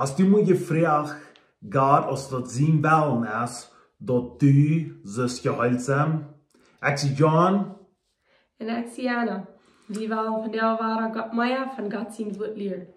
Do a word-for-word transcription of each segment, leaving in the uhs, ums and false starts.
Hast du mol jefroagt, Gott, aus daut sien Wellen es, daut du sust jeheelt sennen? Ekj sie John. Un ekj sie Anna. Wie wellen vondoag wada Gott, mea von Gott sien Wuat lieren.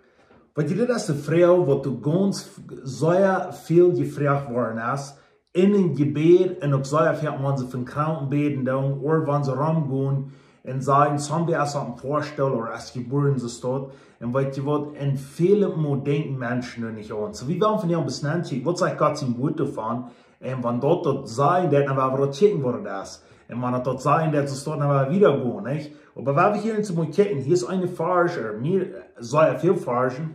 Weetst du, dit es de Froag, waut du gaunz f-, sea väl jefroagt worden es, en een Jebäd un uk sea väl, wan see fa Kranke bäden doonen, ooda wan see romgonen un sajen, somebody es opp een Foastool ooda es jebuaren, soo steit. Un weetst du waut, en väle Mol denkjen Menschen doa nich aun. Soo, wie wellen vondoag een bät kjikjen, waut sajcht Gott sien Wuat doavon? Un wan daut daut sajen deit, dan woa wie daut kjikjen, waut daut es. Un wan daut daut sajen deit, soo steit, dan woa wie wieda gonen, nich? Oba wan wie hia nu mol kjikjen, hia es een Varsch, ooda mea, sea väl Varschen,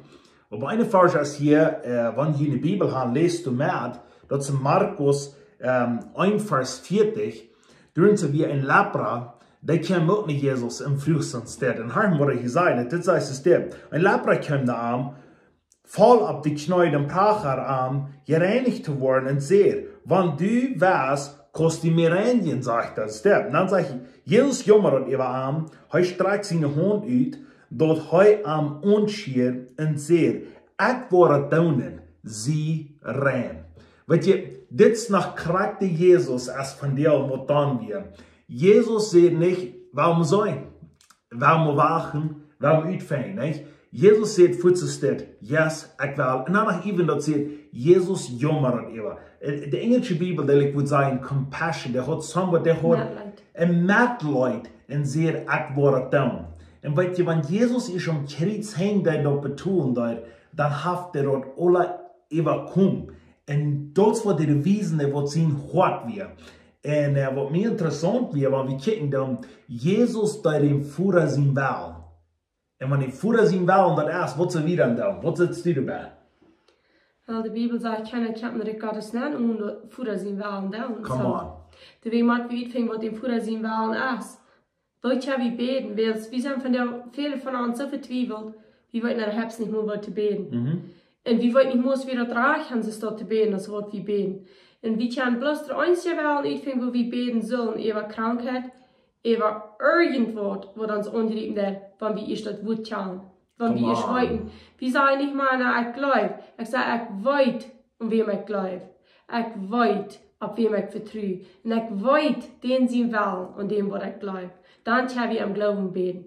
oba een Varsch es hia, äh, wan jie en de Bibel gonen, läst doa met, daut es Markus, ähm, eent Varsch vieetich, doa es wada een Lepra, dee kjeem uk no Jesus un fruach sien Städ. Un hia woat jesajcht, dit sajcht es dit: Een Lepra kjeem no am, foll opp de Kjnee un prachat am, jereinicht to woaren, un säd: Wan du west, kaust du mie reinjen, sajcht daut Städ. Un dan sajcht, Jesus jaumad äwa am, hee strakjt siene Haunt ut, daut hee am aunrieed un säd: Ekj woa daut doonen, sie rein. Weetst du, dit es noch krakjt de Jesus aus vondoag, waut dan wia. Jesus sajcht nich, woa wie sennen, woa wie wachten, woa wie utfinjen, nich? Jesus sajcht fuaz soo stell: Yes, ekj well. Un dan noch äwen daut sajcht, Jesus jaumad äwa. Äh, de enjelsche Bibel, dee, ekj wudd sajen, compassion, dee haud somewhat, dee haud Metleet. Een Metleet un säd: Ekj woa daut doonen. Un weetst du, wan Jesus es aum Kjriez hunk, dee daut betolen deed, dan haft hee daut aula äwakomen. Un daut es waut de Bewies, waut sien Hoat wia. Un, äh, waut mie interessaunt wia, wan wie kjikjen dan, Jesus deed däm Voda sienen Wellen. Un wan däm Voda sienen Wellen daut es, waut sell wie dan doonen? Waut sajchst du doabie? Well, de Bibel sajcht, kjeena kjemt no Gott sennen onen däm Voda sienen Wellen doonen. Come on. Soo, doawäajen motten wie utfinjen, waut däm Voda sienen Wellen es. Daut kjenn wie bäden, wiels wie sent vondoag, väle von ons soo vetwiewelt, wie weeten äwahaupt nich mea, waut to bäden. Mhm. Un wie weeten nich mea, aus wie daut rajcht haben, soo to bäden, aus waut wie bäden. Un wie kjennen bloos de eensje Wäaj utfinjen, woo wie bäden sellen, äwa Krankheit, äwa irjentwaut, waut ons aungriepen deit, wan wie ieescht daut Wuat kjanen. Wan wie ieescht weeten. Wie sajen nich mea: "Na, ekj jleew." Ekj saj: "Ekj weet, aun wäm ekj jleew. Ekj weet, opp wäm ekj vetru. Un ekj weet, dän sien Wellen, aun däm waut ekj jleew." Dan kjenn wie em Gloowen bäden.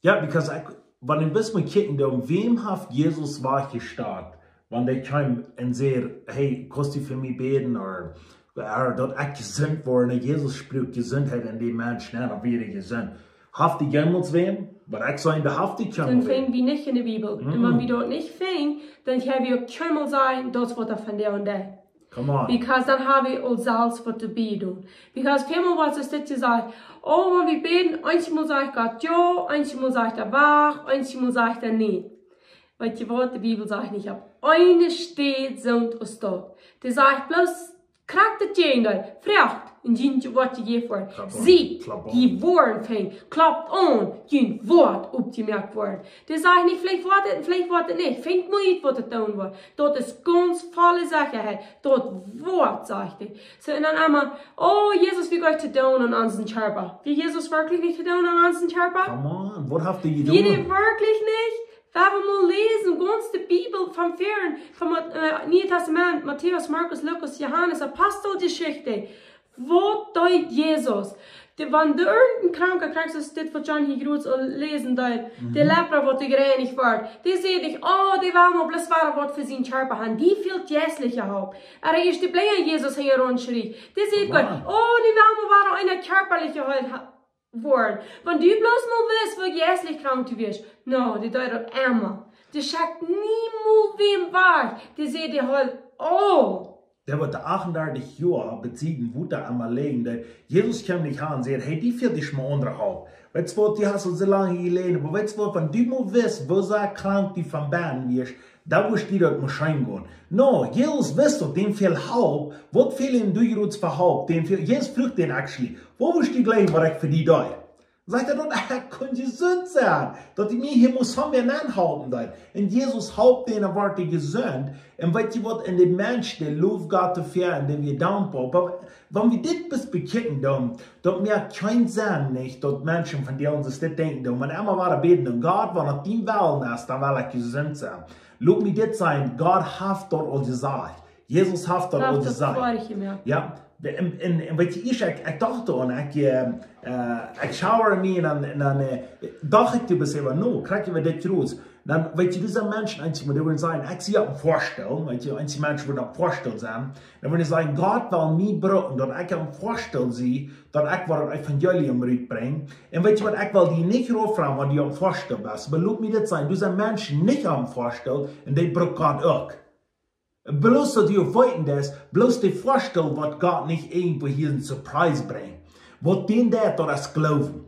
Jo, because ekj, wan wie bloos mol kjikjen, dan, wäm haft Jesus wajchjestat? Wan dee kjeem un säd: "Hey, kaust du fa mie bäden?" Ooda, ooda daut ekj jesunt woa. Un Jesus sprakjt Jesuntheit en dän Mensch, nä, dan wort hee jesunt. Haft dee jemols wäm? Waut ekj saj, dee haft dee kjemols wäm. Dan finj wie nich en de Bibel. Un wan wie daut nich finjen, dan kjenn wie uk kjeenmol sajen, daut es waut doa vondoag deit. Come on. Because dan hab wie aul selfst waut to bäden. Because väl mol woat ons dit jesajcht: "Oh, wan wie bäden, eenjemol sajcht Gott jo, eenjemol sajcht hee wajch, eenjemol sajcht hee nä." Weetst du waut, de Bibel sajcht nich opp eene Städ soo aus daut. Dee sajcht bloos krakjt daut Jäajendeel. Froagt, un junt woat jejäft woaren. Klop aun. Sieekjt, klop aun. Jie woaren finjen. Klopt aun, junt woat oppjemoakt woaren. Dee sajcht nich: "Veleicht woat et, veleicht woat et nich. Finjt mol ut, waut et doonen woat." Daut es gaunz volle Sechaheit. Daut woat, sajcht hee. Soo, un dan emma: "Oh, Jesus, waut jeft et to doonen aun onsen Kjarpa?" Wia Jesus werkjlich nich to doonen aun onsen Kjarpa? Come on, waut haft hee jedonen? Wia hee werkjlich nich? Wan wie mol läsen, gaunz de Bibel von väaren, von Mat-, äh, Niee Tastament, Matäus, Markus, Lukas, Johanes, Aposteljeschicht. Waut deed Jesus? De, wan doa irjent een Kranka kjrieech, soo aus dit waut John hia jrod aul läsen deed, de Lepra, waut doa jereinicht wort, dee säd nich: "Oh, dee well mau bloos wada waut fa sienen Kjarpa haben. Dee fält jeistliche Help." Ooda aus de blinja Jesus hinjaraun schrieech, dee säd: "Oh, dee well mau wada eene kjarpaliche Help ha-, woaren. Wan du bloos mau wist, woo jeistlich krank du wieescht." No, dee deed daut emma. Dee schekjt niemols wäm wajch. Dee säd, dee hilt aul. Dee waut de achtundartich Joa bie sienen Voda emma läajen deed, Jesus kjeem nich aun un säd: "Hey, dee fält die mau aundre Help. Weetst waut, dee hast aul soo lang hia jeläajen, oba weetst waut, wan du mau wist, woo sea krank du von bennen wieescht, dan wurscht die daut mau scheen gonen." No, Jesus wist daut, däm fält Help. Waut fält am doa jrod fa Help? Däm fält, Jesus fruach dän actually: "Waut wurscht du jlikjen, waut ekj fa die doo?" Sajcht hee: "Daut ekj kunn jesunt sennen. Daut dee mie hia must haben, wäa aunhalpen deed." Un Jesus halpt dän, wort dee jesunt. Un weetst du waut, un de Mensch, dee loft Gott doafäa un dee wia dankboa. Oba wan wie dit bloos bekjikjen, dan, daut moakt kjeen Senn nich, daut Menschen von dee ons dit denkjen, dan, wan emma wada bäden: "Gott, wan et dien Wellen es, dan well ekj jesunt sennen." Lot mie dit sajen, Gott haft daut aul jesajcht. Jesus haft daut aul jesajcht. Jo, de- en, en, en weet jie, ekj, ekj docht doaraun, ekj, äh, äh, ekj shower mie en dan, en dan äh, docht ekj doa bie mie, no, kjrieech ekj dit Gruts. Dan, weet jie, dise Menschen, eenje, dee wudden sajen, ekj sie opp een Foastool, weet jie, eenje Menschen wudden opp een Foastool sennen. Dan wudden see sajen, Gott well mie brucken, daut ekj opp een Foastool sie, daut ekj woa daut Evangelium rutbrinjen. En weet jie waut, ekj well die nich rauffroagen, wan du opp een Foastool best. Oba lot mie dit sajen, dise Menschen nich opp een Foastool, un dee bruck Gott uk. Bloos daut du weeten deist, bloos de Foastool woat Gott nich irjentwua hia eene Surprise brinjen. Waut dän deit, daut es Gloowen.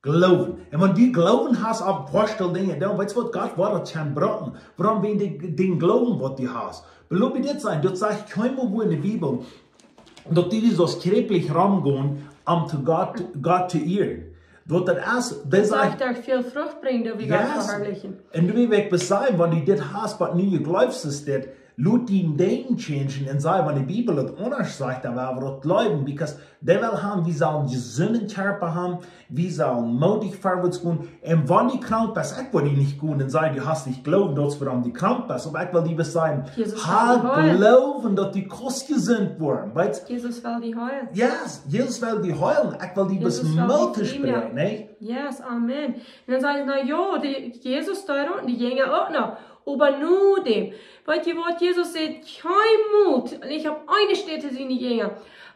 Gloowen. Un wan du Gloowen hast opp een Foastool Dinja, dan weetst waut, Gott woat daut kjennen brucken. Wuarom? Wäajen dän, dän Gloowen waut du hast. Oba lot mie dit sajen, daut sajcht kjeenmol wua en de Bibel, daut du sust kjräplich romgonen, om to Gott, Gott to ehren. Daut daut es, daut sajcht, daut väl Frucht brinjt, daut wie Gott veharlichen. Un nu well ekj bloos sajen, wan du dit hast, waut nu du jleefst, es dit, lot die Denkjen changen un saj, wan de Bibel daut aundasch sajcht, dan woa wie daut jleewen, because dee well haben, wie sellen jesunden Kjarpa haben, wie sellen moodich verwoats gonen. Un wan du krank best, ekj well die nich gonen un sajen, du hast nich Gloowen, daut es wuarom du krank best. Oba ekj well die bloos sajen, ha Gloowen, daut du kaust jesunt woaren. Weetst? Jesus well die heelen. Yes, Jesus well die heelen. Ekj well die bloos Moot toospräakjen, nä? Yes, amen. Un dan säd hee, na jo, de, Jesus doa un de Jinja uk noch. Oba nu dän, weetst du waut Jesus sajcht? Kjeen Moot. Un ekj hab eene Städ to siene Jinja.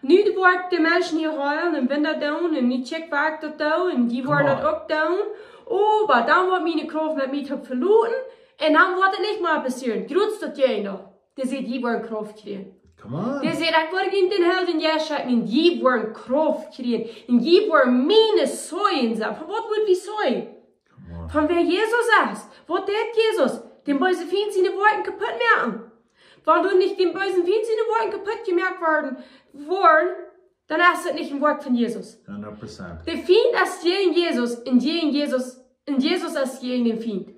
Nu woa ekj de Menschen hia heelen un Wunda doonen un nu check waut ekj daut doo un dee woaren daut uk doonen. Oba dan woat miene Krauft met mie veloten un dan woat et nich mea passieren. Gruts daut Jinja. Dee sajcht, dee woaren Krauft kjrieen. Dee sajcht, ekj woa junt dän Heiljen Jeist schekjen un dee woaren Krauft kjrieen. Un dee woaren miene Zeugen sennen. Von waut woa wie Zeugen? Von wäa Jesus es. Waut deit Jesus? Dän beesen Fient siene Woakjen kaputt moaken. Wan du nich dän beesen Fient siene Woakjen kaputt jemoakt woaren, woaren, dan es et nich een Woakj von Jesus. De Fient es jäajen Jesus un jäajen Jesus, un Jesus es jäajen dän Fient.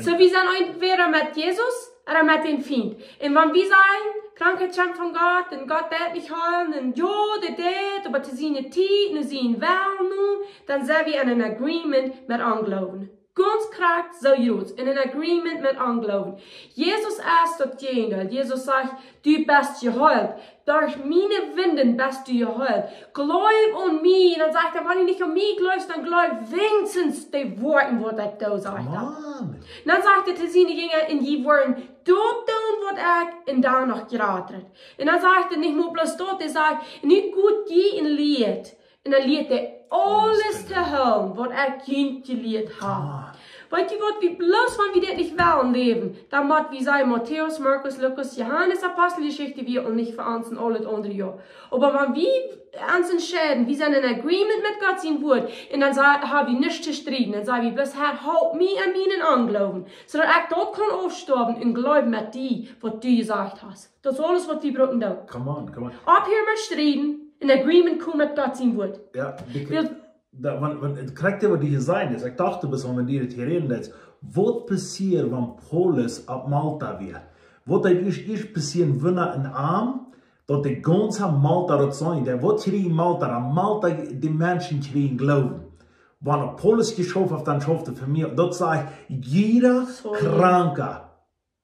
Soo, wie sent entwäda met Jesus ooda met dän Fient. Un wan wie sajen, Krankheit kjemt von Gott un Gott deit nich heelen un jo, dee deit, oba to siene Tiet, no sienen Wellen nu, dan sent wie en een agreement met Ongloowen. Gaunz krakjt soo jrots, en een agreement met Ongloowen. Jesus es daut Jäajendeel. Jesus sajcht, du best jeheelt. Derch miene Wunden best du jeheelt. Jleew aun mie. Dan sajcht hee, wan du nich aun mie jleefst, dan jleew weens de Woakjen waut ekj doo, sajcht hee. Dan sajcht hee to siene Jinja, un dee woaren daut doonen waut ekj, un dan noch jratret. Un dan sajcht hee nich mau bloos daut, hee sajcht, nu got jie un lieet. Un dan lieet hee aules to hoolen waut ekj junt jelieet hab. Weetst du waut, wie bloos wan wie dit nich wellen läwen, dan mott wie sajen, Matäus, Markus, Lukas, Johanes, Aposteljeschicht, wie un nich fa ons en aul daut aundre, jo. Oba wan wie ons entscheiden, wie sent en agreement met Gott sien Wuat, un dan sa-, hab wie nuscht to strieden, dan saj wie bloos, Herr, halp mie en mienen Ongloowen, soo daut ekj daut kaun aufstoawen un jleewen met die, waut du jesajcht hast. Daut es aules waut wie brucken doonen. Opphieren met strieden, en agreement komen met Gott sien Wuat. Jo, daut, wan, wan, et krakjt waut du jesajcht hast, ekj docht, du best aul, wan du daut hia räden deist, waut passieet, wan Paulus opp Malta wia? Waut deed ieescht, ieescht passieet, Wunda en am, daut de gaunze Malta daut seenen deed, waut kjrieech Malta, daut Malta, de Menschen kjrieejen Gloowen. Wan opp Paulus jeschauft haft, dan schauft hee fa mie. Daut sajcht, jieda Kranka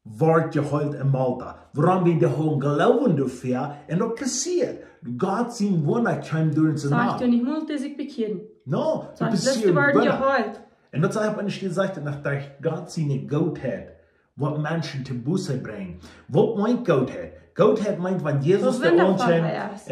woat jeheelt en Malta. Wuarom? Wiels dee hauden Gloowen doafäa un daut passieed. Gott sien Wunda kjeem derch sienen Nomen. Sajcht nich mol, daut see sikj bekjieren. No, daut passieed Wunda. Un daut sajcht opp eene Städ, sajcht hee noch, derch Gott siene Gootheit, waut Menschen to Buße brinjen. Waut meent Gootheit? Gootheit meent, wan Jesus doa aunkjeem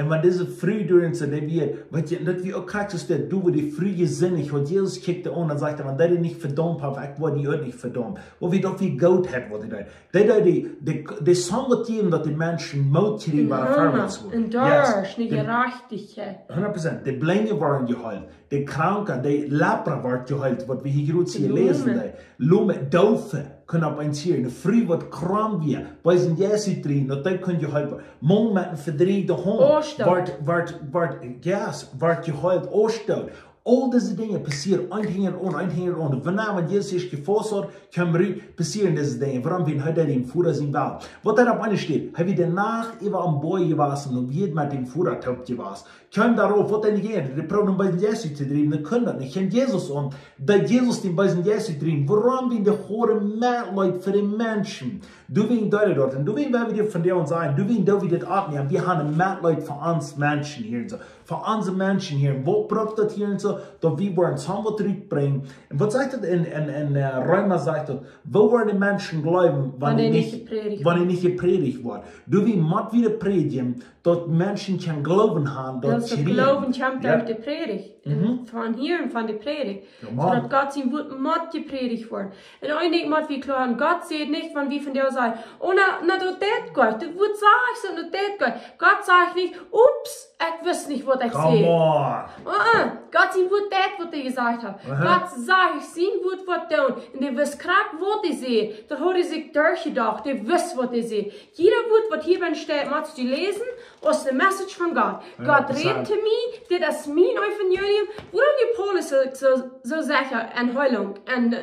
un wan dise Fru doa en soo, dee wia, weetst du, daut wia uk krakjt soo, daut du, wua de Fru jesindicht haud, Jesus kjikjt aun un sajcht, wan dee nich vedaumt haft, ekj woa die uk nich vedaumen. Waut wia daut, wia Gootheit, waut hee deed. Dee, dee, dee, dee, dee sach waut jäwen, daut de Menschen Moot kjrieejen, wiels Hunger un Durst, nich Jerajchtichkjeit. Hundat Prozent. De Blinje worden jeheelt. De Kranka, de Lepra wort jeheelt, waut wie hia jrods hia läsen, de Lome, Doofe kunnen opp eemol hieren. De Fru waut krom wia, bie sien Jeist drieejen, daut dee kunn jeheelt woaren. Maun met een vedreejde Haunt wort, wort, wort, yes, wort jeheelt, Oostdoot. Aul dise Dinja passieren, een hinjaraun, een hinjaraun. Wan, wan Jesus ieescht jefaust haud, kjeem rut, passieren dise Dinja. Wuarom? Wiels hee deed däm Voda sienen Wellen. Waut doa opp eent steit, hee wia de Nacht äwa aum Boajch jewast un wia met däm Voda toop jewast. Kjeem doaropp, waut deed hee? Dee proowd dän beesen Jeist to driewen, dee kunn daut nich. Kjeem Jesus aun, deed Jesus dän beesen Jeist driewen. Wuarom? Wiels dee haud Metleet fa de Menschen. Doawäajen deed hee daut. Un doawäajen well wie vondoag sajen, doawäajen doo wie dit oppnämen. Wie haben Metleet fa ons Menschen hia un soo. Fa onse Menschen hia. Waut brukt daut hia un soo? Daut wie woaren soo waut trigj brinjen. Un waut sajcht daut en, en, en, äh, Reema sajcht daut, woo woaren de Menschen jleewen, wan Wan dee dee nich nich, jeprädicht wan dee woat. nich jeprädicht woat? Doawäajen mott wie daut prädjen, daut Menschen kjennen Gloowen haben, daut Daut see jleewen. Gloowen kjemt Jo. derch de Prädicht. Mhm. Von hia un von de Prädicht. Jo, Maun. Soodaut Gott sien Wuat mott jeprädicht woaren. Un een Dinkj mott wie kloa haben, Gott sajcht nich, wan wie vondoag sajen, oh, na, na, daut deit Gott. Daut Wuat sajcht soo, daut deit Gott. Gott sajcht nich, ups, ekj wist nich, waut ekj Come säd. on. Uh-uh. Gott sien Wuat deit, waut hee jesajcht haft. Aha. Gott sajcht sien Wuat, waut doonen. Un hee wist krakjt, waut hee säd. Doa haud hee sikj derchjedocht. Hee wist, waut hee säd. Jieda Wuat, waut hia bennen steit, motst du läsen, aus de Message von Gott. Jo, Gott rät interessant. to mie, dit es mien Evangelium. Wuarom wia Paulus soo, soo, soo secha en Heilunk? En, äh,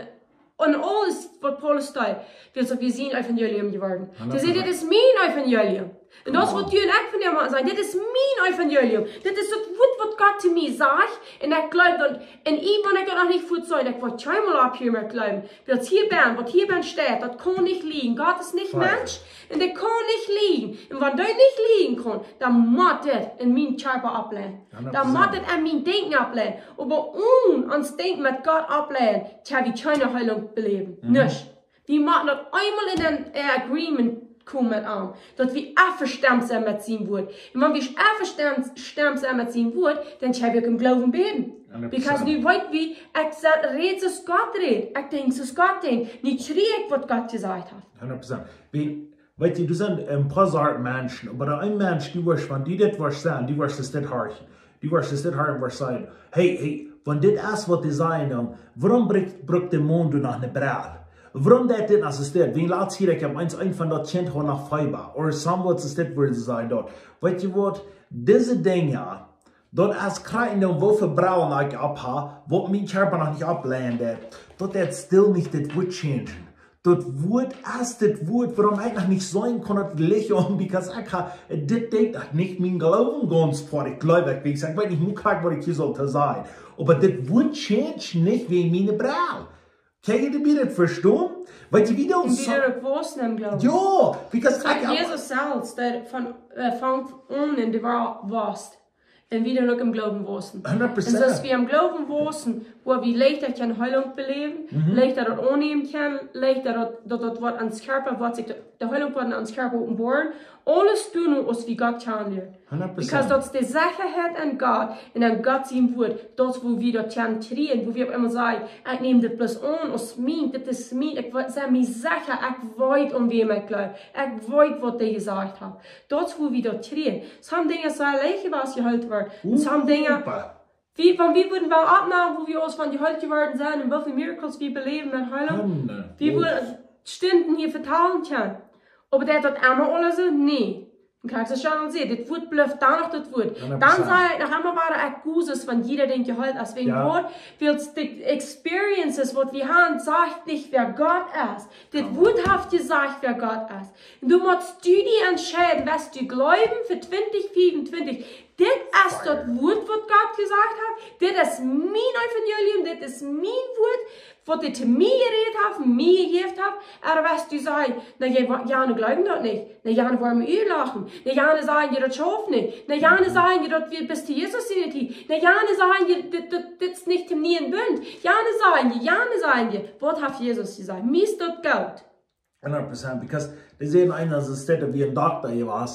un aules, waut Paulus deed, wiels daut wia sien Evangelium jeworden. Hee säd, Hundat Prozent. dit es mien Evangelium. Un daut es, Come on. waut du un ekj vondoag motten sajen, dit es mien Evangelium. Dit es daut Wuat, waut Gott to mie sajcht. Un ekj jleew daut, un ekj, wan ekj daut noch nich fuaz sach, ekj woa kjeenmol opphieren met jleewen. Waut hia bennen, waut hia bennen steit, daut kaun nich lieejen. Gott es nich Feier. Mensch un dee kaun nich lieejen. Un wan dee nich lieejen kaun, dan mott dit en mien Kjarpa oppleien. Hundat Prozent. Dan mott dit en mien Denkjen oppleien. Oba onen ons Denkjen met Gott oppleien, kjenn wie kjeene Heilunk beläwen. Mhm. Nich. Wie motten daut eemol en een, äh, agreement komen met am, daut wie envestonen sent met sien Wuat. Un wan wie envestonen sent met sien Wuat, dan kjenn wie uk em Gloowen bäden. Hundat Prozent. Because nu weet wie, ekj saj, räd soo aus Gott rät, ekj denkj soo aus Gott denkjt, nu kjrie ekj, waut Gott jesajcht haft. Hundat Prozent. Wie, weetst du, doa sent een poa Sort Menschen, oba doa een Mensch, du woascht, wan du dit woascht sajen, du woascht dit horchen. Du woascht dit horchen, woascht sajen, hey, hey, wan dit es, waut dee sajen, dan, wuarom brukt, brukt de Maun dan noch een Brell? Wuarom deit dit, aus es dit? Wan latst hia, ekj hab eent, eent von daut Kjint haud noch Fieber. Ooda somewhat es dit, woo see sajen daut. Weetst du waut? Dise Dinja, daut es krakjt dan, woo väl Brellen ekj opp hab, waut mien Kjarpa noch nich oppleien deit. Daut deit still nich dit Wuat changen. Daut Wuat es dit Wuat, wuarom ekj noch nich seenen kaun, daut Licht aun, because ekj hab, dit deed daut nich mien Gloowen gaunz foadich, jleew ekj, wiels ekj weet nich, woo krakjt waut ekj hia saul to sajen. Oba dit Wuat change nich wäajen miene Brell. Kjenn jie dit vestonen? Weetst du, wie dan Un wie sa- doa uk wausen em Gloowen. Jo, because Soo ekj Jesus selfst, dee von, äh, von onen en de Wa-, Wast. Un wie dan uk em Gloowen wausen. Hundat Prozent. Un soo aus wie em Gloowen wausen, woo wie leichta kjennen Heilunk beläwen, Mhm. leichta daut aunnämen kjennen, leichta daut, daut, daut woat ons Kjarpa, woat sikj de, de Heilunk woat ons Kjarpa openboaren, aules doonen aus wie Gott kjanen lieren. Hundat Prozent. Because daut es de Sechaheit aun Gott un aun Gott sien Wuat, daut es woo wie daut kjennen kjrieen, woo wie opp eemol sajen, ekj näm dit bloos aun aus mien, dit es mien, ekj wa-, sie mie secha, ekj weet, aun wäm ekj jleew, ekj weet, waut dee jesajcht haft. Daut es woo wie daut kjrieen. Some Dinja sent leicht, waut jeheelt woat. Un some Dinja, Opa. wie, wan wie wudden wellen oppnämen, woo wie ons von jeheelt jeworden sent un woo väl Miracles wie beläwen met Heilunk. Amen. Wie Oh. wudden Stunden hia vetalen kjennen. Oba deit daut emma aules soo? Nä. Un krakjt soo aus John säd, dit Wuat blift dan noch daut Wuat. Hundat Prozent. Dan saj ekj noch emma wada, ekj jleew, wan jieda Dinkj jeheelt es, wäajen Jo. waut, wiels de experiences, waut wie haben, sajcht nich, wäa Gott es. Dit Amen. Wuat haft jesajcht, wäa Gott es. Un du motst die entscheiden, waut du jleewen fa twintich fiefuntwintich. Dit es daut Wuat, waut Gott jesajcht haft. Dit es mien Evangelium, dit es mien Wuat, waut hee to mie jerät haft, mie jejäft haft. Ooda woascht du sajen, na, jie wa-, jane jleewen daut nich. Na, jane woaren mie utlachen. Na, jane sajen, jie, daut schauft nich. Na, jane sajen, jie, daut wia bloos to Jesus siene Tiet. Na, jane sajen, jie, dit, dit, dit es nich to mie en Bunt. Jane sajen, jie, jane sajen, jie, waut haft Jesus jesajcht? Mie es daut goot. Hundat Prozent, because dee säden, eena aus de Städ, daut wia een Dokta hia wia,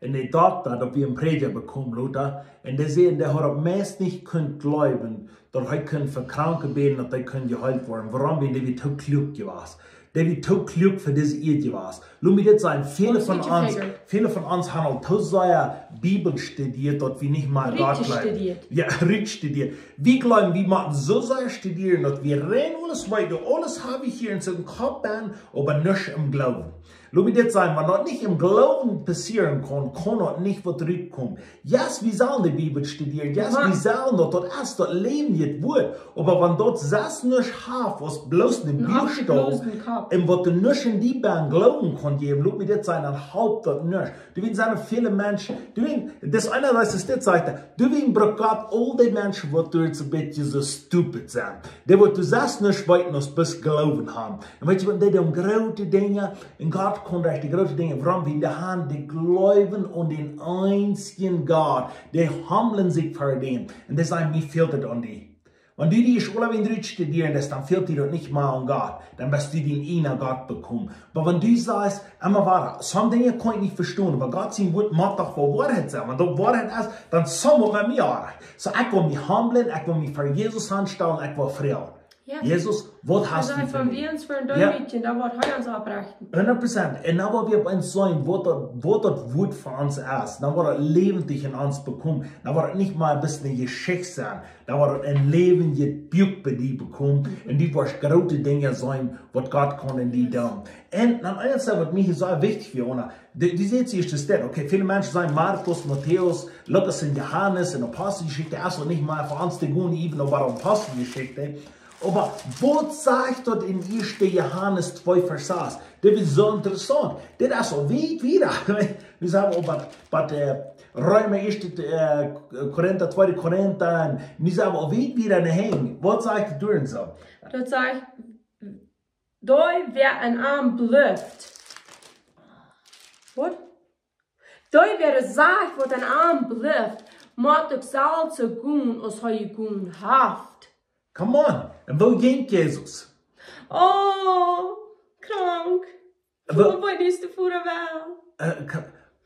un de Dokta, daut wia een Prädja, bekomen lota, un dee säden, dee haud daut meist nich kunt jleewen, daut hee kunn fa Kranke bäden, daut dee kunnen jeheelt woaren. Wuarom? Wiels dee wia too kluak jewast. Dee wia too kluak fa dise Ieed jewast. Lot mie dit sajen, väle von ons, väle von ons haben aul too sea Bibel studiert, daut wie nich mea Gott jleewen. Studiert. Jo, recht studiert. Wie jleewen, wie motten soo sea studieren, daut wie rein aules weeten, aules hab wie hia en soon Kopp aun, oba nich em Gloowen. Lot mie dit sajen, wan daut nich em Gloowen passieren kaun, kaun daut nich waut rutkomen. Yes, wie sellen de Bibel studieren. Yes, wie sellen daut, daut es daut Läwen, dit Wuat. Oba wan daut sest nuscht haft aus bloos een Buakstoof, en waut du nich en die bennen Gloowen kaust jäwen, lot mie dit sajen, dan halpt daut nich. Du, wie sent väle Menschen, du, wie, daut eena, waut es dit, sajcht hee, du, wie brukt Gott aul dee Menschen, waut doa soon bät soo stupid sent. Dee, waut du sest nich weeten, aus bloos Gloowen haben. Un weetst du, wan dee doonen groote Dinja, un Gott kaun derch dee groote Dinja, wuarom? Wiels dee haben, dee jleewen aun dän eensjen Gott, dee humblen sikj ver dän. Un dee sajen, mie fält et aun die. Wan du die es aule Welt rut studieren, dan fält die daut nich mea aun Gott. Dan best du dän eenen Gott bekomen. Oba wan du sajchst, emma wada, some Dinja kaun ekj nich vestonen, oba Gott sien Wuat mott doch woll Woarheit sennen. Wan daut Woarheit es, dan soo mott mie woaren. Soo, ekj well mie humblen, ekj well mie ver Jesus aunstalen, ekj well froagen. Yes. Jesus, waut hast du fa mie? Wan wie ons ver dän Deemut, dan woat hee ons oprechten. Hundat Prozent. Un dan woa wie opp ons seenen, waut daut, waut daut Wuat fa ons es. Dan woat daut läwendich en ons bekomen. Dan woat daut nich mea bloos eene Jeschicht sennen. Dan woat daut een läwendjet Buak bie die bekomen. Un du woascht groote Dinja seenen, waut Gott kaun en die doonen. Un dan eent, waut mie hia sea wichtich wia, Ona, du, du sajchst ieescht, okay, väle Menschen sajen Markus, Matäus, Lukas un Johanes un Aposteljeschicht, daut es noch nich mea fa ons to gonen, even noch bie Aposteljeschicht. Oba waut sajcht daut en ieeschte Johanes twee Varsch sas? Daut es soo interessaunt. Dit es aul wiet wieda. Wie sent aul bie, bie, äh, Reema, ieeschte, äh, Korinta, tweede Korinta, un wie sent aul wiet wieda aun de Henj. Waut sajcht daut doa soo? Daut sajcht, dee, wäa aun am jleeft. Waut? Dee, wäa daut sajcht, waut aun am jleeft, mott uk selfst soo gonen, aus hee jegonen haft. Come on. Un woo jinkj Jesus? Oh, krank. Woo, woo es de Voda woll? Äh, ka-,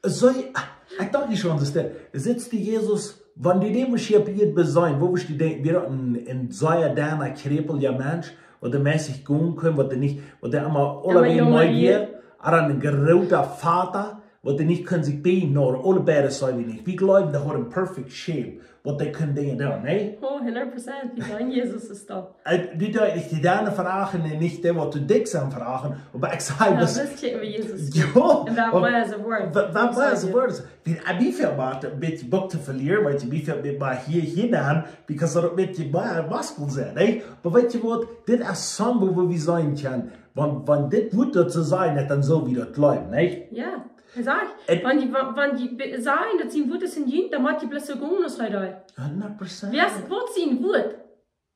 soo, ekj docht nich aun daut. Sitst du Jesus, wan du dän Messias hia beseenen, woo wurscht du denkjen, wia daut een, een sea deena, kjrepelja Mensch, waut dee meist nich gonen kunn, waut dee nich, waut dee emma aule Welt mea wia, ooda een groota Vata, waut dee nich kunn sikj biejen, nä, aule beid sent wie nich. Wie jleewen, dee haud een perfect shape, waut dee kunn Dinja doonen, nä? Oh, hundat Prozent, wie seenen Jesus es daut. Äh, du deist nich dee deena froagen un nich dee, waut too dikj sent, froagen, oba ekj saj, jo, daut, daut kjennen wie Jesus. Jo, un daut oba mea es een Wuat. Daut, daut mea es een Wuat. Wie, äh, wie väl waut, een bät Buak to velieren, weetst du, wie väl, wie väl hia, hia aun, because daut een bät mea Muskeln sent, nä? Oba weetst du waut, dit es soo, woo wie seenen kjennen. Wan, wan dit Wuat daut soo sajcht, dan sell wie daut jleewen, nä? Jo, hee sajcht, un wan dee, wan, wan dee be-, sajen, daut sien Wuat es en junt, dan mott jie bloos soo gonen, aus hee deed. Hundat Prozent. Wäa es, waut sien Wuat?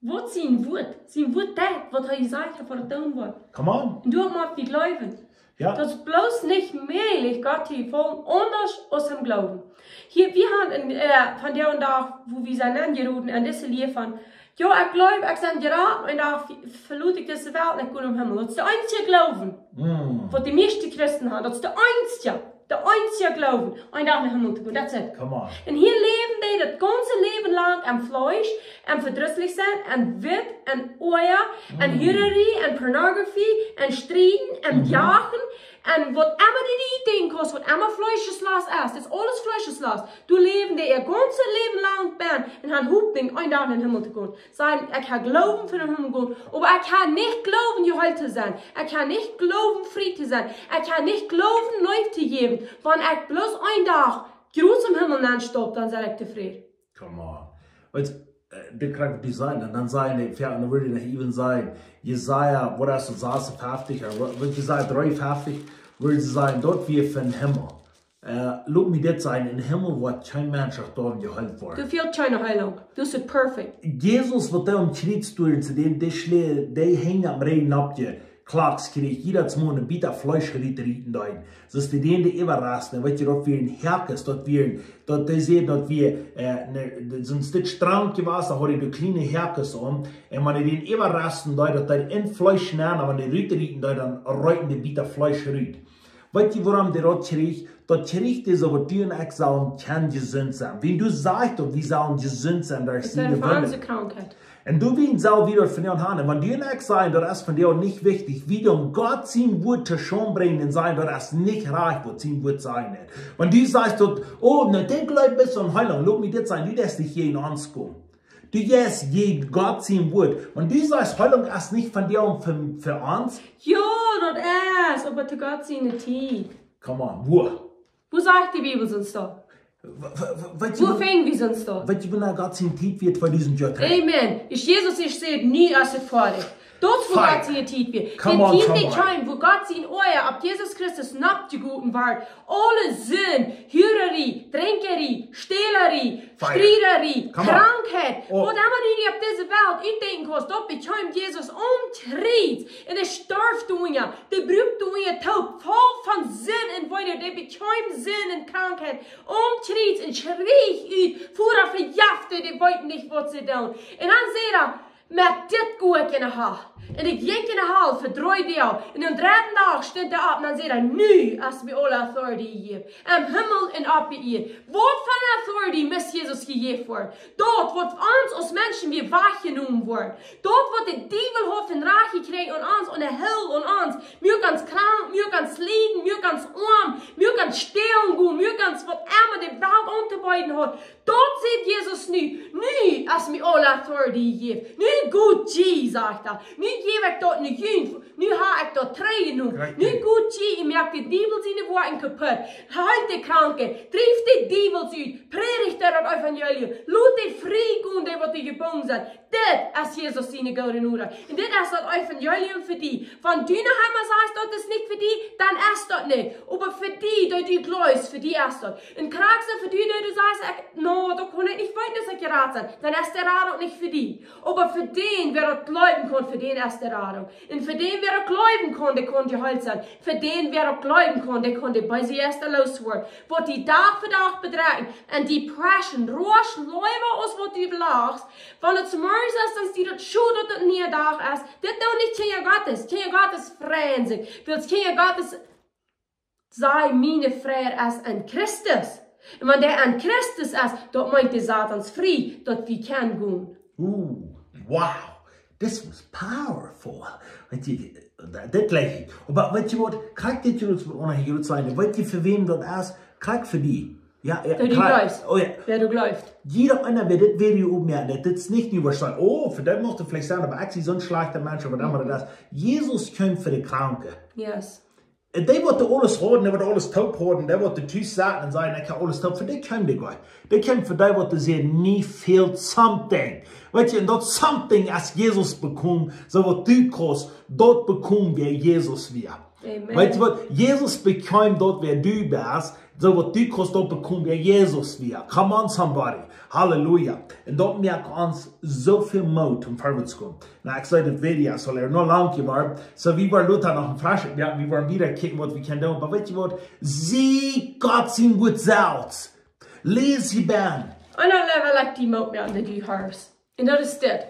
Waut sien Wuat? Sien Wuat daut, waut hee jesajcht haft, waut hee doonen woat. Come on. Un du motst mie jleewen. Jo. Daut es bloos nich mäajlich, Gott to foljen, aundasch aus am jleewen. Hia, wie haben en, äh, vondoag dän Dach, woo wie sent aunjeroden aun dise Lia von, jo, ekj jleew, ekj sie jerat, un dan ve-, veloot ekj dise Welt un ekj go nom Himmel. Daut es de eensje Gloowen, mm, waut de mieeschte Christen haben. Daut es de eensje, de eensje Gloowen, een Dach nom Himmel to gonen. That's it. Come on. Un hia läwen dee daut gaunze Läwen lang aum Fleesch, aum vedrisslich sennen, aum Wut, aum Oaja, aum, mm, Hurarie, aum Pornografie, aum Strieden, aum, mhm, Jagen, un waut emma du die denkjen kaust, waut emma fleeschlich es, daut es aules fleeschlich. Doa läwen dee äa gaunzet Läwen lang bie un haben Hopninj, een Dach nom Himmel to gonen. Sajen, ekj hab Gloowen fa nom Himmel gonen, oba ekj hab nich Gloowen, jeheelt to sennen. Ekj hab nich Gloowen, frie to sennen. Ekj hab nich Gloowen, Leew to jäwen. Wan ekj bloos een Dach jrods em Himmel nenn stap, dan sie ekj tofräd. Come on. Weetst, äh, dit krakjt wie sajen, un dan sajen dee, jo, un dan wudden dee noch even sajen, Jesaja, waut es daut, sasuntachtzig, ooda waut, waut Jesaja dreeunfeftich, wudden see sajen, daut wia von Himmel. Äh, lot mie dit sajen, em Himmel woat kjeen Mensch doaräwa jeheelt woaren. Doa fält kjeene Heilunk. Daut es perfekt. Jesus, waut doa aum Kjriez stonen, dee, dee schlee-, dee hinjen aum Riemen opp de Klaks kjrieech, jieda Mol een bät Fleesch rutrieten deed. Daut es dee, dee äwaresten, weetst du, daut wia een Herkes, daut wia, daut dee säd, daut wia, äh, ne, daut es een Stekj Strunk jewast, doa haud hee de kjliene Herkes aun. Un wan hee dän äwaresten deed, daut deed en Fleesch nenn, oba wan hee rutrieten deed, dan reeten dee bät Fleesch rut. Weetst du, wuarom dee daut kjricht? Daut kjricht dee soo, waut du un ekj sellen kjennen jesunt sennen. Wan du sajchst, daut wie sellen jesunt sennen derch siene Wunda. Krankheit. Un du, wie sellen wada von die haben. Wan du un ekj sajen, daut es von die nich wichtich, wie dan Gott sien Wort to Schaund brinjen un sajen, daut es nich rajcht, waut sien Wort sajen deit. Wan du sajchst daut, oh, na, dee jleeft bloos aun Heilunk, lot mie dit sajen, du deist nich hia en ons komen. Du jeist jäajen Gott sien Wort. Wan du sajchst, Heilunk es nich von die un von, von ons. Jo, daut es, oba to Gott siene Tiet. Come on, wua? Wua sajcht de Bibel sonst daut? Wa-, wa-, wa-, weetst du, wua finjen wie sonst daut? Weetst du, wanea Gott siene Tiet wia? Tweedusent Joa trigj. Amen. Es Jesus, es säd, nu es et foadich. Daut es wua Gott siene Tiet wia. Come on, somebody. De Tiet kjeem, wua Gott sien Oaja opp Jesus Christus nopp jegoten wort. Aule Sind, Huararie, Drinkjarie, Stälarie, Strietarie, Krankheit, waut emma du opp dise Welt utdenkjen kaust, daut bekjeem Jesus aum Kjriez. Un hee storf doarunja. Dee bruak doarunja toop, voll von Sind un Weedoag, dee bekjeem Sind un Krankheit. Aum Kjriez un schrie ut, Voda, vejeft dee, dee weeten nich, waut see doonen. Un dan säd hee, met dit go ekj enne Hal. Un ekj jinkj enne Hal fa dree Doag. Un aum dredden Dach stunt hee opp un dan säd hee, nu es mie aule authority jejäft. Em Himmel un oppe Ieed. Waut fa authority must Jesus jejäft woaren? Daut, waut ons aus Menschen wia wajchjenomen woat. Daut, waut de Diewel haft en Rajcht jekjräajen aun ons, aun de Hal, aun ons. Muak ons krank, muak ons lieden, muak ons oam, muak ons stälen gonen, muak ons waut emma de Welt auntobeeden haft. Daut sajcht Jesus nu. Nu es mie aule authority jejäft. Nu go jie, sajcht hee. Nu jäw ekj daut no junt. Nu hab ekj daut trigj jenomen. Nu go jie, un moakt dän Diewel siene Woakjen kaput. Heelt de Kranke. Drieft de Diewels ut. Prädicht daut Evangelium. Lot dee frie gonen, dee waut doa jebungen sent. Dit es Jesus siene goode Norecht. Un dit es daut Evangelium fa die. Wan du noch emma sajchst, daut es nich fa die, dan es daut nich. Oba fa die, dee du jleefst, fa die es daut. Un krakjt soo fa die, dee du sajchst, ekj, no, daut kaun ekj nich weeten, daut ekj jerat sie. Dan es de Radunk nich fa die. Oba fa dän, wäa daut jleewen kaun, fa dän es de Radunk. Un fa dän, wäa daut jleewen kaun, dee kaun jeheelt sennen. Fa dän, wäa daut jleewen kaun, dee kaun de beese Jeista looswoaren. Waut die Dach fa Dach bedrekjen. Un depression, rosch, leewa aus waut du lachst. Wan et zemorjes es, dan es die daut scheen, daut et een niea Dach es. Dit doonen nich Kjinja Gottes. Kjinja Gottes freien sikj. Wiels Kjinja Gottes sajen, miene Fräd es en Christus. Un wan dee en Christus es, daut moakt dän Soton frie, daut wie kjennen gonen. Ooh, wow. This was powerful. Weetst du, daut, daut jleich ekj. Oba weetst du waut? Krakjt dit jie ons aun hia sennen. Weetst du, fa wäm daut es? Krakjt fa die. Jo, jo, dee du jleefst. Oh jo. Wäa du jleefst. Jieda eena, wäa dit Video oppmoakt, daut es nich nu waut sajcht, oh, fa dän mott et veleicht sennen, oba ekj sie soon schlajchta Mensch, oba dan mott daut. Jesus kjeem fa de Kranke. Yes. Un dee waut aules hauden, dee waut aules toop hauden, dee waut tus sauten un säden, ekj hab aules toop, fa dee kjeem dee Gott. Dee kjeem fa dee waut säden, me fehlt something. Weetst du, un daut something es Jesus bekomen, soo waut du kaust, daut bekomen wäa Jesus wia. Amen. Weetst du waut? Jesus bekjeem daut wäa du best, soo waut du kaust daut bekomen wäa Jesus wia. Come on, somebody. Halleluja. Un daut moakt ons soo väl Moot om verwoats to komen. Na, ekj saj, daut Video saul hia noch lang woaren. Soo, wie woaren lota noch een Fresch, jo, wie woaren wada kjikjen waut wie kjennen doonen. Oba weetst du waut? Sie Gott sien Wort selfst. Läs hia benne. Un dan well ekj die Moot moaken, dee du hast. Un daut es dit.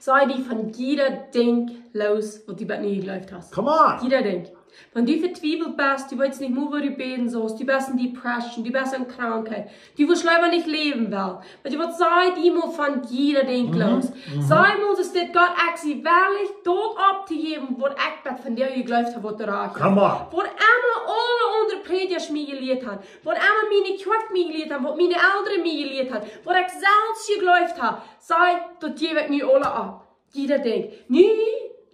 Saj die von jieda Dinkj loos, waut du bat nu jejleeft hast. Come on. Jieda Dinkj. Wan du vetwiewelt best, du weetst nich mea, woo du bäden saust, du best en depression, du best en Krankheit, du wurscht leewa nich läwen wellen. Weetst du waut, saj die mol von jieda Dinkj loos. Saj mol, es dit Gott, ekj sie wellich, daut opptojäwen, waut ekj bat von die jejleeft hab, waut doa rajcht es. Come on. Waut emma aule aundre Prädjasch mie jelieet haben, waut emma miene Kjoakj mie jelieet haben, waut miene Elren mie jelieet haben, waut ekj selfst jejleeft hab, saj, daut jäw ekj nu aules opp. Jieda Dinkj. Nu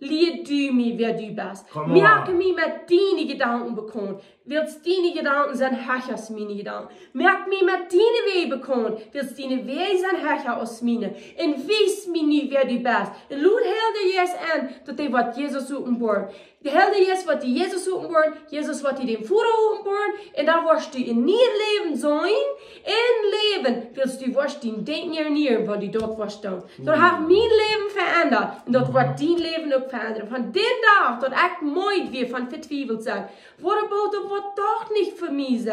lia du mie, wäa du best. Come on. Moak mie met diene Jedanken bekaunt, wiels diene Jedanken sent hecha aus miene Jedanken. Moak mie met diene Wäaj bekaunt, wiels diene Wäaj sent hecha aus miene. Un wies mie nu, wäa du best. Un lot Heilja Jesus aun, daut dee waut Jesus openboaren. De Heilja Jesus woat die Jesus openboaren, Jesus woat die dän Voda openboaren, un dan woascht du en nieet Läwen sennen, en Läwen, wiels du woascht dien Denkjen ernieen, wan du daut woascht doonen. Daut haft mien Läwen veendat, un daut woat dien Läwen uk veendren. Von dän Dach, daut ekj meed wia von vetwiewelt sennen, waut about daut, waut doch nich fa mie es,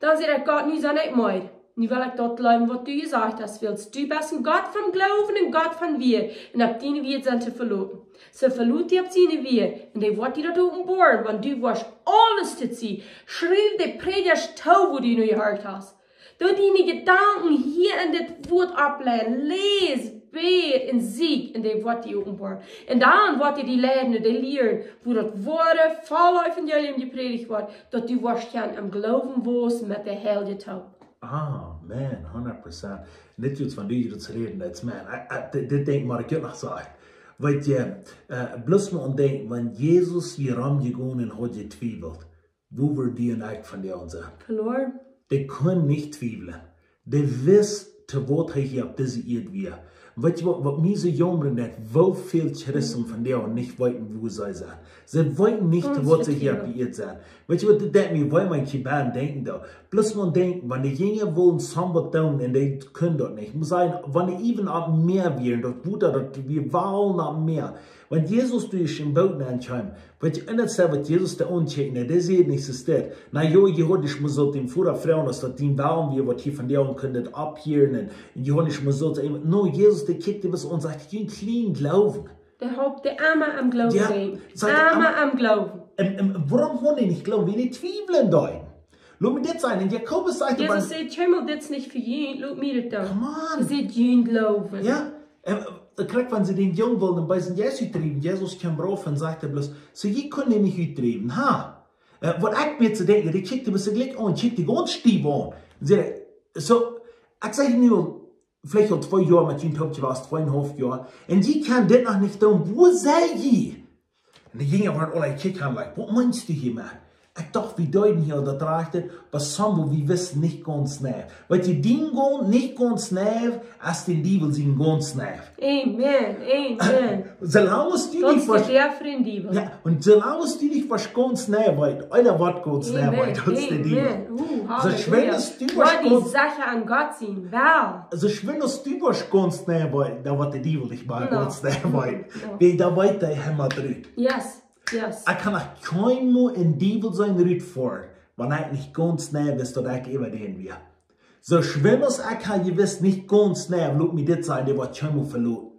dan säd ekj: Gott, nu sie ekj meed. Nu well ekj daut jleewen waut du jesajcht hast, wiels du best een Gott von Gloowen un Gott von Wieed, un opp diene Wieed sent to veloten. Soo, velot die opp siene Wieed, un dee woat die daut openboaren, wan du woascht aules to sienen. Schriew de Prädjasch too, waut du nu jehieet hast. Doo diene Jedanken hia en dit Wuat oppläajen. Läs, bäd un sieekj, un dee woat die openboaren. Un dan woat hee die leiden no de Lieren, wua daut woare, volle Evangelium jeprädicht woat, daut du woascht kjennen em Gloowen wausen met de Heilje toop. Ah, man, hundat Prozent. Nich jrods von die jrods räden, that's man. I, I, dit, dit Dinkj mott ekj uk noch sajen. Weetst, äh, bloos mol aun denkjen, wan Jesus hia romjegonen un haud jetwiewelt, wua wia dee un ekj vondoag sennen? Veloaren. Dee kunn nich twiewlen. Dee wist, to waut hee hia opp dise Ieed wia. Weetst waut, waut mie soo jaumren deit, woo väl Christen vondoag nich weeten, wua see sent. See weeten nich, to waut see hia opp dise Ieed sent. Weetst waut, daut deit mie wee, wan ekj hia bie denkjen doo. Bloos mol denkjen, wan de Jinja wullen soo waut doonen un dee kunnen daut nich. Mott sennen, wan dee äwen opp Mäa wieren, daut Wota, daut wia wal opp Mäa. Wan Jesus derch een Boot nenn kjeem, weetst, un daut es waut Jesus doa aunkjikjt, nä, dee säd nich soo stell. Na jo, jie hauden nich must dän Voda froagen, aus daut dien Wellen wia, waut hia vondoag kunn daut opphieren. Un, un jie hauden nich must, no, Jesus, dee kjikjt die bloos aun un sajcht, jie kjlienen Gloowen. Dee haft dee emma aum Gloowen. Ja, emma aum Gloowen. Un, un wuarom hauden dee nich Gloowen? Wiels dee twiewlen deeden. Lot mie dit sajen, un Jakobus sajcht, Jesus säd, kjeenmol dit es nich fa junt, lot mie dit doonen. Come on. Säd, jun Gloowen. Ja, un, un krakjt wan see dän Jung wullen dän beesen Jeist utdriewen, Jesus kjeem rauf un sajcht bloos, soo, jie kunnen dän nich utdriewen, ha? Äh, waut ekj mie to denkjen, dee kjikjt die bloos jlikj aun, kjikjt die gaunz stiew aun. Un säd, soo, ekj saj nu, veleicht aul twee Joa met junt toop jewast, twee un haulf Joa. Un jie kjennen dit noch nich doonen, wua sent jie? Un de Jinja wieren aula kjikj aun, like, waut meenst du hia met? Ekj docht, wie deeden hia daut rajchte, oba somehow, wie wisten nich gaunz nau. Weetst, dien gaunz, nich gaunz nau, es dän Diewel sien gaunz nau. Amen, amen. Soo lang aus du nich woascht, ja, un soo lang aus du nich woascht gaunz nau weeten, ooda waut gaunz nau weeten, daut es de Diewel. Amen. Uh, halleluja. Soo schwind aus du woascht gaunz nau weeten, daut woat de Diewel nich mea gaunz nau weeten. Wiels dan weet hee, hee mott rut. Yes, yes. Ekj kaun noch kjeenmol een Diewel sien rut foaren, wan ekj nich gaunz nau wist, daut ekj äwa dän wia. Soo schwind aus ekj ha jewist, nich gaunz nau, lot mie dit sajen, dee woat kjeenmol veloten.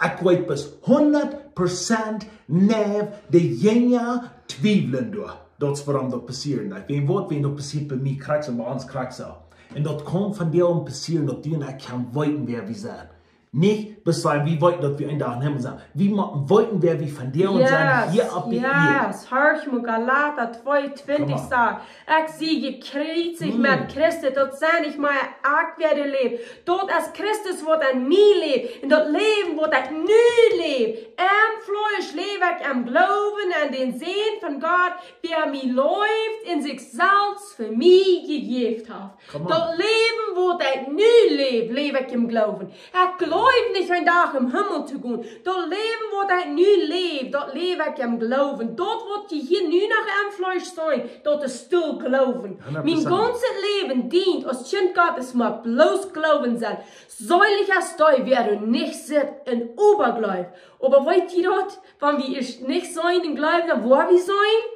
Ekj weet bat hundat Prozent nau, de Jinja twiewlen doa. Daut es wuarom daut passieren. Ekj weet waut, wan daut passieet bie mie krakjt soo, bie ons krakjt soo. Un daut kaun vondoag passieren, daut du un ekj kjennen weeten, wäa wie sent. Nich, bat wie weeten, daut wie een Dach em Himmel sent. Wie motten weeten, wäa wie vondoag sent, hia opp de Ieed. Yes, horch mol, Galata twee twintich sajcht, ekj sie jekjriezicht met Christus, daut sie nich mea ekj, wäa läft, daut es Christus, waut en mie läft. Un daut Läwen, waut ekj nu läw, em Fleesch läw ekj em Gloowen aun dän Sän von Gott, dee mie leeft un sikj selfst fa mie jejäft haft. Come on. Daut Läwen, waut ekj nu läw, läw ekj em Gloowen. Ekj jleew nich, een Dach em Himmel to gonen. Daut Läwen, waut ekj nu läw, daut läw ekj em Gloowen. Daut, waut jie hia nu noch em Fleesch seenen, daut es stell Gloowen. Hundat Prozent. Mien gaunzet Läwen dient, aus Kjint Gottes, mott bloos Gloowen sennen. Seelich es dee, wäa doa nich sitt en Obagloow. Oba weet jie daut, wan wie ieescht nich seenen un jleewen, dan woa wie seenen?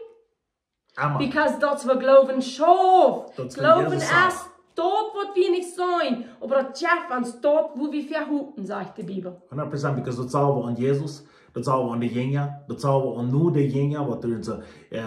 Amen. Because daut es waut Gloowen schauft. Daut es waut Gloowen Jesus sajcht. Daut, waut wie nich seenen, oba daut jeft ons daut, wua wie fa hopen, sajcht de Bibel. Hundat Prozent, because daut sach wie aun Jesus, daut sach wie aun de Jinja, daut sach wie aun nu de Jinja, waut doa soo, äh,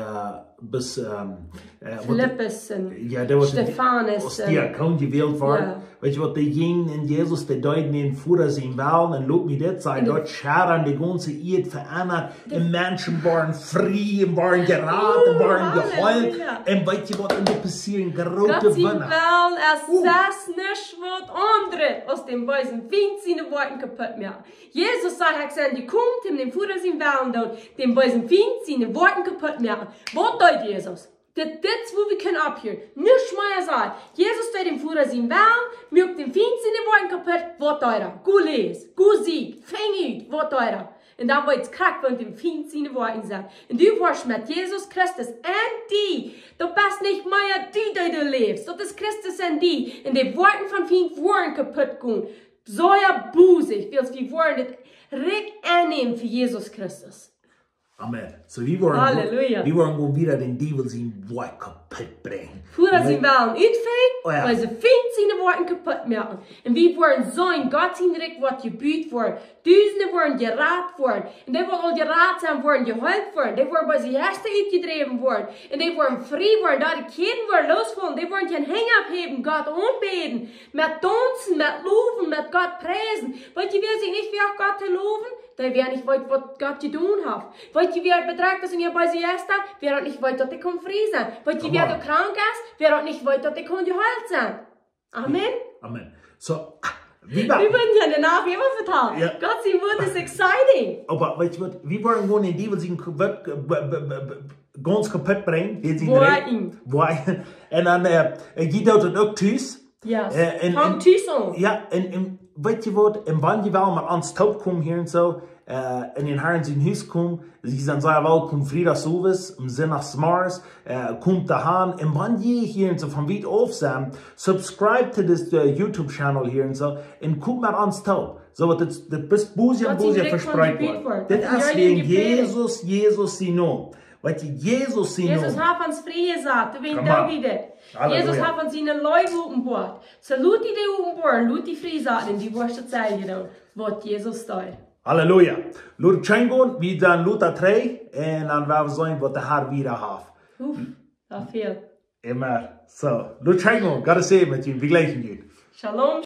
bat, ähm, äh, waut, Filippus un, jo, dee waut Stefanus aus, äh, Diakon jewält wort. Jo. Weetst waut, dee jinjen un Jesus, dee deeden dän Voda sienen Wellen, un lot mie dit sajen, daut schadren de gaunze Ieed veendat, un Menschen worden frie, un worden jerat, un worden jeheelt, un weetst waut, un doa passieren groote Wunda. Gott sien Wellen es, es nuscht waut aundret, aus däm beesen Fient siene Woakjen kaputt moaken. Jesus sajcht, ekj sie jekomen, om däm Voda sienen Wellen to doonen, däm beesen Fient siene Woakjen kaputt moaken. Waut deed Jesus? Dit, dit es wua wie kjennen opphieren. Nuscht mea sajen. Jesus deed däm Voda sienen Wellen, muak däm Fient siene Woakjen kaputt, waut deed hee? Go läs, go sieekj, finj ut, waut deed hee? Un dan weetst krakjt, waut däm Fient siene Woakjen sent. Un du woascht met Jesus Christus en die. Daut best nich mea du, dee du läfst. Daut es Christus en die. Un de Woakjen vom Fient woaren kaputt gonen. Soo jo, bosich, wiels wie woaren dit rikj aunnämen fa Jesus Christus. Amen. So, wie woaren, Halleluja. Wie woaren gonen wieda dän Diewel sien Woakj kaputt brinjen. Wua daut sien Wellen utfängt, Oh jo. Wiels de Fient siene Woakjen kaputt moaken. Un wie woaren seenen, Gott sien Rikj woat jebut woaren. Dusende woaren jerat woaren. Un dee waut aul jerat sent, woaren jeheelt woaren. Dee woaren bie sikj Jeista utjedräwen woaren. Un dee woaren frie woaren. Daut de Kjäden woaren lossfaulen. Dee woaren äare Henj opphäwen, Gott aunbäden. Met daunzen, met lowen, met Gott priesen. Weet jie, wäa sikj nich woagt, Gott to lowen? Dee, wäa nich weet, waut Gott jedonen haft. Weet jie, wäa bedrekjt es un hia bie sikj Jeista? Wäa daut nich weet, daut dee kaun frie sennen. Weet jie, Come wäa on. Doa krank es? Wäa daut nich weet, daut dee kaun jeheelt sennen. Amen. Amen. So, wie wa- Wie woaren hia doano emma vetalen. Jo. Gott sien Wuat es exciting. Oba weet jie waut? Wie woaren gonen dän Diewel sien K-, Wort, äh, b-, b-, b-, b-, gaunz kaputt brinjen. Dän sien Woakjen. Rikj. Woakjen. Un dan, äh, äh, jie doonen daut uk tus. Yes. Äh, un, Fang un, tus aun. Jo, un, un weet jie waut? Un wan jie wellen met ons toop komen hia un soo, äh, en dän Harn sien Hus komen, jie sent sea welkom, Friedach sowes, aum Sindach zemorjes, äh, komt doahan. Un wan jie hia un soo von wiet auf sent, subscribe to this, äh, YouTube channel hia un soo, un komt met ons toop. Soo waut dit, dit best Busia, Gott sien Busia Rikj kaun vespreit jebut woat. Woaren. Dit Daut es jie wäajen jebut. Jesus, Jesus sien Nomen. Weet jie, Jesus sien Nomen. Jesus haft ons frie jesat, wäajen Come on. David. Halleluja. Jesus haft ons siene Leew openboat. Soo lot die dee openboaren, lot die frie saten un du woascht daut selwje doonen, waut Jesus deed. Halleluja. Lot schenken, wie sent lota dree, un dan woa wie seenen, waut de Har wieda haft. Uff, daut väl. Amen. So, lot schenken, Gott es met junt, wie jleichen junt. Shalom.